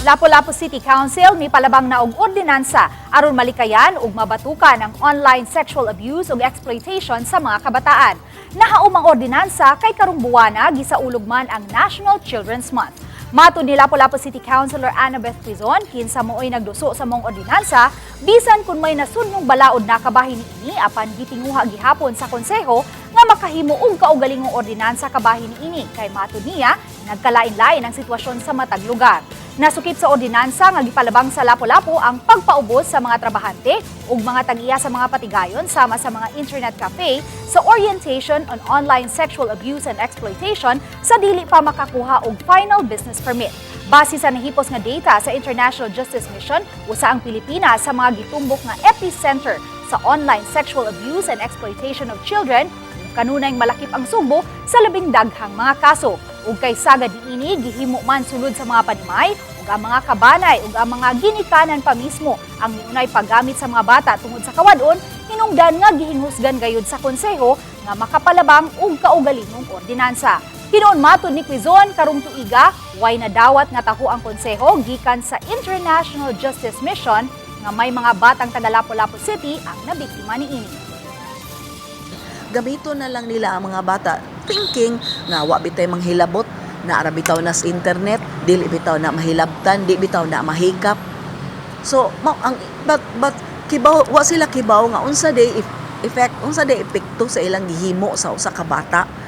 Lapu-Lapu City Council mipalabang na og ordinansa aron malikayan ug mabatukan ang online sexual abuse ug exploitation sa mga kabataan. Nahaom ang ordinansa kay karong buwana gisaulog man ang National Children's Month. Matud ni Lapu-Lapu City Councilor Annabeth Quizon, kinsa mooy nagduso sa maong ordinansa, bisan kung may nasunyong balaod na kabahin niini, apan gitinguha gihapon sa konseho nga makahimo og kaugalingong ordinansa kabahin niini kay, matud niya, nagkalain-lain ang sitwasyon sa matag lugar. Nasukip sa ordinansa nga gipalabang sa Lapu-Lapu ang pagpaubos sa mga trabahante ug mga tag-iya sa mga patigayon sama sa mga internet cafe sa orientation on online sexual abuse and exploitation sa dili pa makakuha og final business permit. Base sa nahipos nga data sa International Justice Mission, usa ang Pilipinas sa mga gitumbok nga epicenter sa online sexual abuse and exploitation of children, ug kanunayng malakip ang Sugbo sa labing daghang mga kaso. Ug kay sagad niini, gihimo man sulod sa mga panimay ug ang mga kabanay ug ang mga ginikanan pa mismo ang miunay paggamit sa mga bata tungod sa kawad-on, hinungdan nga gihinghusgan gayud sa konseho nga makapalabang og kaugalingong ordinansa. Hinuon, matud ni Quizon, karong tuiga way nadawat nga taho ang konseho gikan sa International Justice Mission nga may mga batang taga Lapu-Lapu City ang nabiktima niini. Gamito na lang nila ang mga bata thinking nga wa bitay manghilabot na ara bitaw na sa internet, dili bitaw na mahilabtan, di bitaw na mahikap. So mao ang but kibaw, wa sila kibaw nga unsa day effect, unsa day epekto sa ilang gihimo sa usa ka bata.